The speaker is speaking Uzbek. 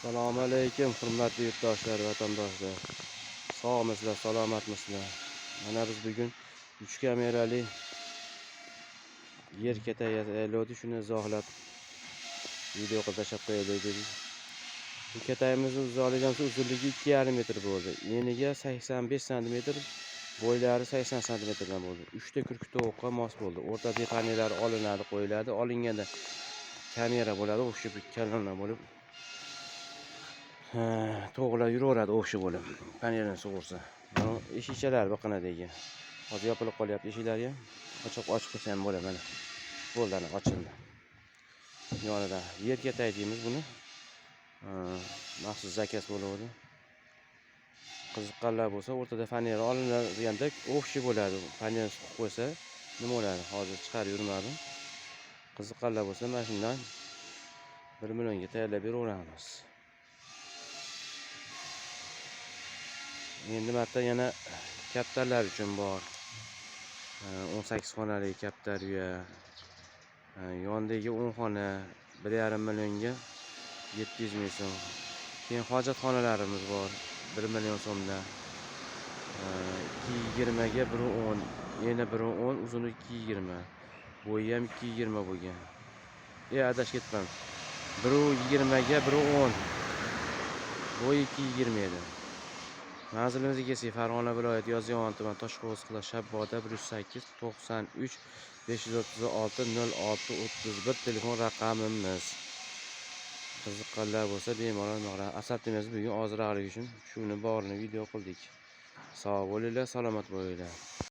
Assalomu alaykum, hurmatli yurtdoshlar, vatandoshlar. Sog'misizlar, salomatmisizlar? Mana biz bugun 3 kamerali yer ketayotdi, shuni izohlab video qilib tashlab qo'yaylik dedik. Bu ketayimizni uzoqligi uzunligi 2,5 metr bo'ldi. Eniga 85 santimetr, bo'ylari 80 santimetrdan bo'ldi. 3 ta kurk tovuqqa mos bo'ldi. O'rtadagi panellar olinadi, qo'yiladi. Olinganda kamera bo'ladi, o'xshab kalonlar bo'lib. Ha, tovuqlar yuraveradi o'xshab bo'lib. Panelini sug'ursa. Mana eshikchalar biqinadagi. Hozir yopilib qolyapti eshiklari ham. Ochiq ochib qo'ysa ham bo'ladi mana. Bo'ldi, ana ochildi. Yonida yer ketay deymiz buni. Maxsus заказ bo'ladi. Qiziqqanlar bo'lsa, o'rtada fanera olinadi, общий bo'ladi. Panel suqib qo'ysa nima bo'ladi? Hozir chiqarib yurmadim. Qiziqqanlar bo'lsa, mana shundan 1 millionga tayyorlab beraveramiz. Endi marta yana kaptarlar uchun bor. 18 xonali kaptar uya. Yonidagi 10 xona 1,5 millionga 700 ming so'm. Keyin hojatxonalarimiz bor 1 million so'mdan. 2,20 ga 1,10, yana 1,10, uzuni 2,20. Bo'yi ham 2,20 bo'lgan. Adashib ketibman. 1,20 ga 1,10. Bo'yi 2,20 edi. Manzilimizga kelsak, Farg'ona viloyati, Yozyovon tuman, Toshqo'g'iz qishloq, Shabboda 108 93 536 06 31 telefon raqamimiz. Qiziqqanlar bo'lsa bemalol murojaat. Assortiment bugun ozroqligi uchun shuni borini video qildik. Sog' bo'linglar, salomat bo'linglar.